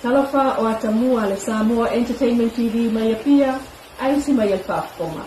Talofa o atamua le Samoa Entertainment TV mai Apia, aisi mai le faafofoga.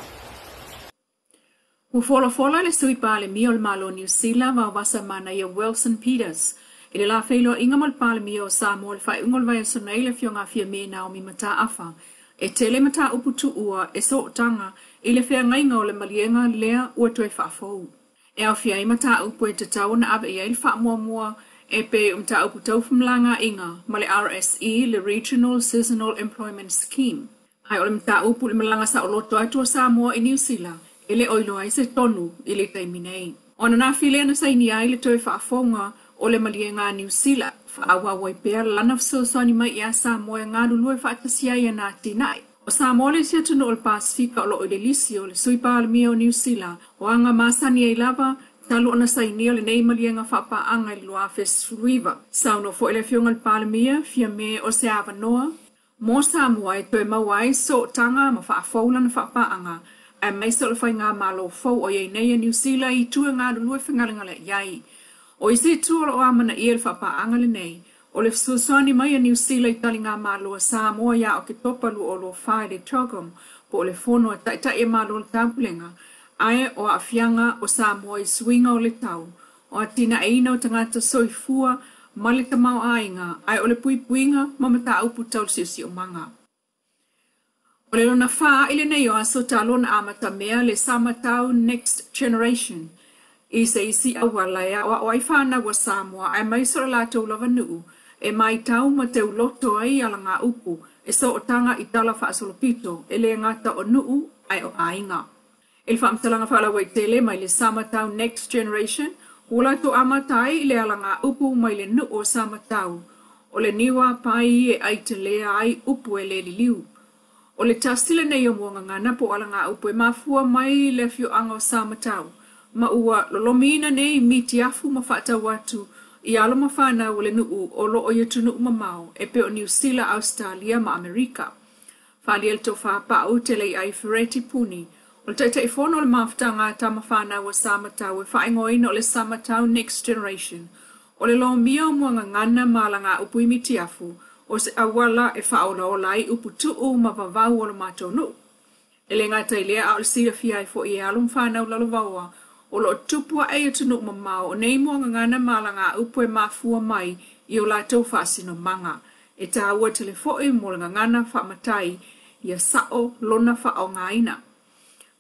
Ua folafola le Sui Palemia o le Malo o Niu Sila Vaovasa Manaia Wilson Peters i le la feiloaiga ma le Palemia o Samoa i le faaiuga o le vaiaso nei le Afioga ia Fiame Naomi Mataafa e tele mataupu tuua e sootaga i le feagaiga o le maliega lea ua toe faafou. E aofia ai mataupu e tatau ona ave i ai le faamuamua e pei o mataupu tau femalagaaiga ma le RSE, le Regional Seasonal Employment Scheme. Ae o le mataupu i le malaga saoloto atu o Samoa i Niu Sila e le o iloa ai se tonu i le taimi nei. O ananafi lea na sainia ai le toe faafofoga o le maliega a Niu Sila, faaauau ai pea lana fesoasoani mai ia Samoa e galulue faatasi ai ana atinae. O Samoa le isi atunuu o le Pasefika o lo o i le lisi o le Sui Palemia o Niu Sila o aga masani ai lava talu ona sainia lenei maliega faapaaga i le 2019. Saunoa foi le Afioga i le Palemia, Fiame o se avanoa mo Samoa e toe maua ai sootaga ma faafou lana faapaaga aemaise o le faigamalo fou o i ai nei a Niu Sila i itu e galulue fegalegaleai ai. O isi itu o lo o amanaia i le faapaaga lenei, o le fesoasoani mai a Niu Sila i taligamalo a Samoa ia Oketopa 2024 i le CHOGM po o le Fono a Taitai a Malo o le Taupulega, ae o aafiaga o Samoa i suiga o le tau, o atinaeina o tagata soifua ma le tamaoaiga, ae o le puipuiga ma mataupu tau le siosiomaga. O le lona fa lenei o aso talu ona amatamea le Samatau Next Generation i se isi auala e aoao ai fanau a Samoa aemaise o le latou lava nuu e matau ma teuloto ai alagaupu e sootaga i tala faasolopito e le gata o nuu ae o aiga. I le faamatalaga faalauaitele mai le Samatau Next Generation, ua latou amata ai i le alagaupu mai le nuu o Samatau, o le niu pai e aitelea ai upu e le liliu. O le tasi lenei o muagagana po o alagaupu e mafua mai le afioaga o Samatau, ma ua lolomiina nei mitiafu ma faatau atu i alo ma fanau o le nuu o loo i atunuu mamao e pei o Niu Sila, Ausetalia ma Amerika. Faaalia le tofa paau tele ai Fereti Puni, o le Taitaifono o le mafutaga a tama fanau a Samatau e faaigoaina o le Samatau Next Generation, o le lomia o muagagana ma alagaupu i mitiafu o se auala e faaolaola ai upu tuu ma vavau o le matou nuu. E le gata i lea a o le silafia ai foi e alo ma fanau lalovaoa o loo tupu ae i atunuu mamao o nei muagagana ma alagaupu e mafua mai i o latou faasinomaga. E tāua tele foi mo le gagana faamatai ia sao lona faaaogaina.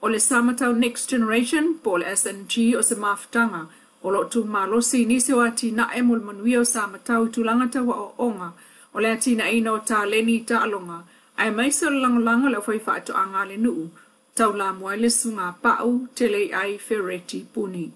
O le Samatau Next Generation po o le SNG o se mafutaga o loo tumalosi i nisi o atinae mo le manuia o Samatau i tulaga tau aoaoga, o le atinaeina o taleni i taaloga, aemaise o le lagolago i le aufaifaatoaga a le nuu, taulamua ai le susuga Pau Teleiai Fereti Puni.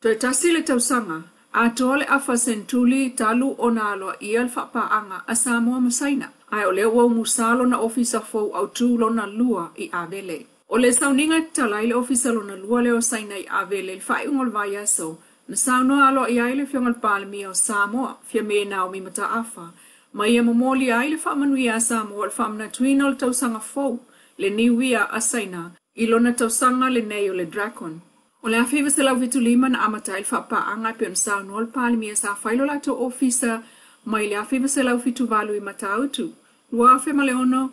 Toe tasi le tausaga, atoa le afa sentuli talu ona aloaia le faapaaga a Samoa ma Saina, ae o lea ua umusa lona ofisa fou autu lona lua i Avele. O le sauniga tatala ai le ofisa lona lua lea o Saina i Avele i le faaiuga o le vaiaso, na saunoa aloaia ai le Afioga i le Palemia o Samoa, Fiame Naomi Mataafa, ma ia momolia ai le faamanuia a Samoa i le faamanatuina o le tausaga fou, le Niu Ia a Saina, i lona tausaga lenei o le Dragon. O le 1975 na amata ai le faapaaga e pei ona saunoa le Palemia sa fai lo latou ofisa mai le 1978 i Matautu. 2006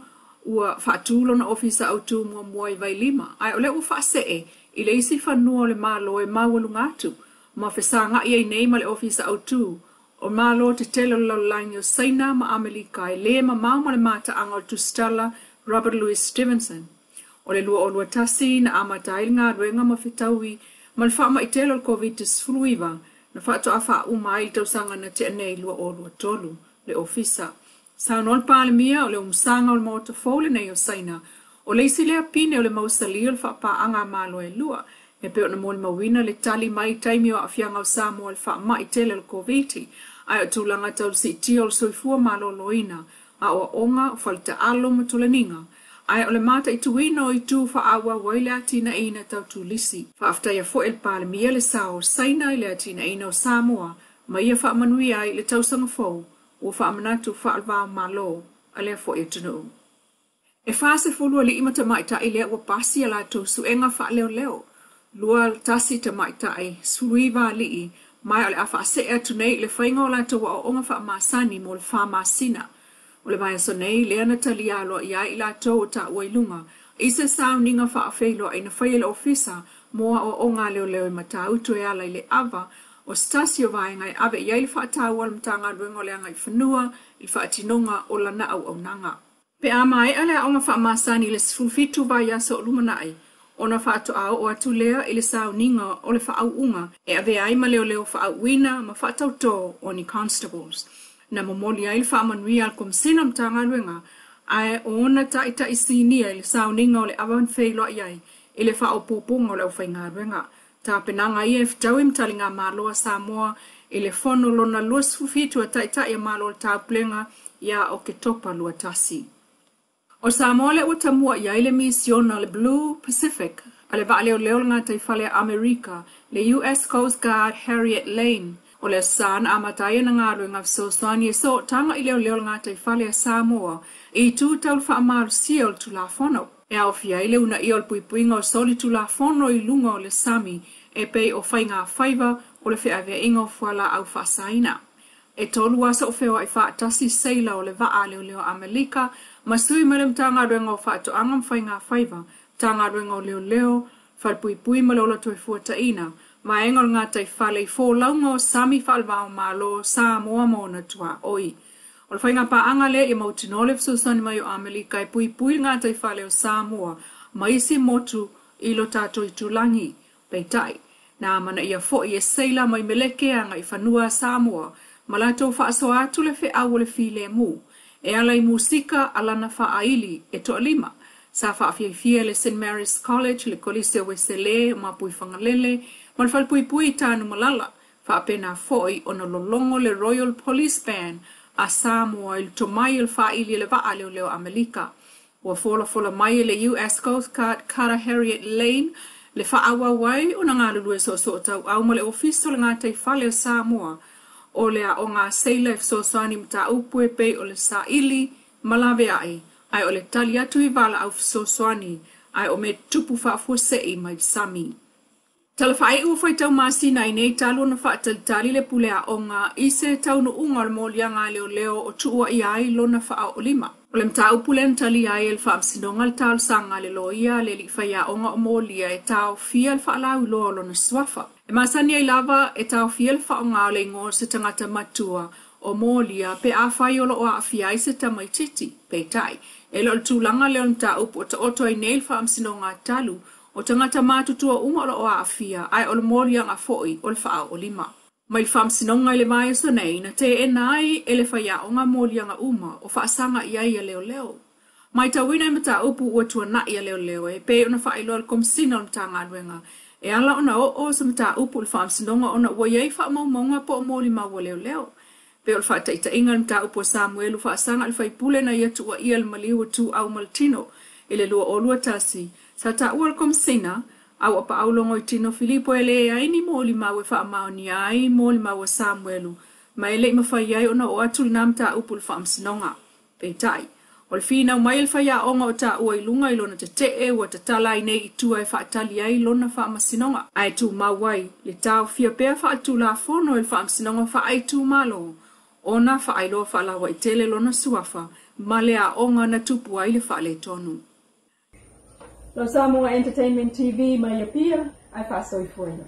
ua faatu lona ofisa autu muamua i Vailima, ae o lea ua faasee i le isi fanua o le Malo e maualuga atu ma fesagai ai nei ma le ofisa autu o Malo tetele o le lalolagi o Saina ma Amerika e le mamao ma le mataaga o le tusitala Robert Louis Stevenson. O le 2021 na amata ai le galuega ma fetaui ma le faamaitele o le COVID-19 na faatoa faauma ai i le tausaga na tea nei 2023 le ofisa. Saunoa le Palemia o le umusaga o le maota fou lenei o Saina, o le isi lea pine o le mausali o le faapaaga a Malo e lua, e pei ona molimauina le tali mai i taimi o aafiaga o Samoa i le faamai tele o le Koviti, ae o tulaga tau le siitia o le soifua maloloina, aoaoga, o faletaalo ma toleniga, ae o le mataituina o itu faaauau ai le atinaeina tau turisi. Faafetaia foi e le Palemia le sao o Saina i le atinaeina o Samoa ma ia faamanuia ai i le tausaga fou ua faamanatu faale-va-o-Malo a lea foi atunuu. E 40 alii ma tamaitai lea ua pasi a latou suega faaleoleo, 21 tamaitai, 19 alii Ma o le a faasee atu nei i le faiga o latou aoaoga faamasani mo le 4 masina. O le vaiaso nei lea na talia aloaia ai i latou o taua i luga i se sauniga faafeiloai na faia e le Ofisa mo aoaoga a leoleo i Matautu e ala i le ava o se tasi o vaega e ave i ai le faataua a le Matagaluega o le Agaifanua i le faatinoga o lana auaunaga. Pe a maea le aoga faamasani i le 17 vaiaso o lumanai, ona faatoa oo atu lea i le sauniga o le faauuga e avea ai ma leoleo faauuina ma faatautō o ni constables. Na momoli ai le faamanuia a le Komesina o Matagaluega ae o ona taitai sinia i le sauniga o le ava na feiloai ai i le faaopoopoga o le aufaigaluega. Tapenaga ia e fetaui ma taligamalo a Samoa i le fono lona 27 a Taitai a Malo o le Taupulega ia Oketopa 21. O Samoa lea ua tamua i ai le misiona o le Blue Pacific a le vaaleoleo o le gataifale a Amerika, le US Coast Guard Harriet Lane. O le aso Sa na amata ai ana galuega fesoasoani e sootaga i leoleo o le gataifale a Samoa i itu tau le faamalosia o le Tulafono. E aofia ai le uunaia o le puipuiga o solitulafono i luga o le sami e pei o faigafaiva o le feaveaiga o fualaau faasaina. E 3 aso o feoai faatasi seila o le vaa a leoleo a Amerika ma sui mai le Matagaluega o Faatoaga ma Faigafaiva, Matagaluega o Leoleo, Falepuipui ma le Ola Toefuataiga, vaega o le gataifale i folauga o sami faale-va-o-Malo Samoa ma ona tuaoi. O le faigapaaga lea ia mautinoa le fesoasoani mai o Amerika e puipui le gataifale o Samoa ma isi motu i lo tatou itulagi. Peitai, na amanaia foi e seila mai meleke agaifanua a Samoa ma latou faasoa atu le feau o le filemu e ala i musika a lana faaili e toalima. Sa faafiafia e le St Mary's College, le Kolise o Ueselē o Mapuifagalele ma le Falepuipui i Tanumalala. Faapena foi ona lologo le Royal Police Band a Samoa i le tomai o le faaili e le vaa leoleo Amerika. Ua folafola mai e le US Coast Guard Cutter Harriet Lane le faaauau ai ona galulue soosoo tauau ma le Ofisa o le Gataifale o Samoa o le aoga a seila e fesoasoani i mataupu e pei o le saili ma laveai, ae o le tali atu i valaau fesoasoani ae o mea tutupu faafuasei mai le sami. Tala faaiu ua faitau masina ai nei talu ona faatalitali le pule aoga i se taunuuga o le moliaga a leoleo o tuuaia ai lona faaoolima. O le mataupu lea na talia ai e le Faamasinoga le talosaga a le loia a le alii faiaoga o molia e taofia le faalauiloa o lona suafa. E masani ai lava e taofia le faaaoga o le igoa o se tagata matua o molia pe afai o loo aafia ai se tamaitiiti. Peitai, e le o le tulaga lea o le mataupu o taoto ai nei le Faamasinoga talu o tagata matutua uma o loo aafia ae o le moliaga foi o le faaoolima. Mai le Faamasinoga i le vaiaso nei na teena ai e le faiaoga moliaga uma o faasaga i ai a leoleo. Matauina i mataupu ua tuanai a leoleo e pei ona faailoa e le Komesina o le Matagaluega e ala ona oo se mataupu i le Faamasinoga ona ua i ai faamaumauga po o molimau a leoleo. Pei o le faataitaiga i le mataupu a Samuelu faasaga i le faipule na ia tuuaia i le maliu o Tuau ma le Tino i le 2021, sa taua e le Komesina a ua paau logoitino Filipo e leai ni molimau e faamaonia ai molimau a Samuelu ma e le i mafai ai ona oo atu lena mataupu i le Faamasinoga. Peitai, o le finau mai a le faiaoga o taua i luga i lona tetee ua tatala ai nei i tua e faatali ai lona faamasinoga, ae tumau ai le taofia pea faaletulafono e le Faamasinoga faaitumalo ona faailoa faalauaitele lona suafa ma le aoga na tupu ai le faaletonu. Lo Samoa Entertainment TV mai Apia, ae faasoifuaina.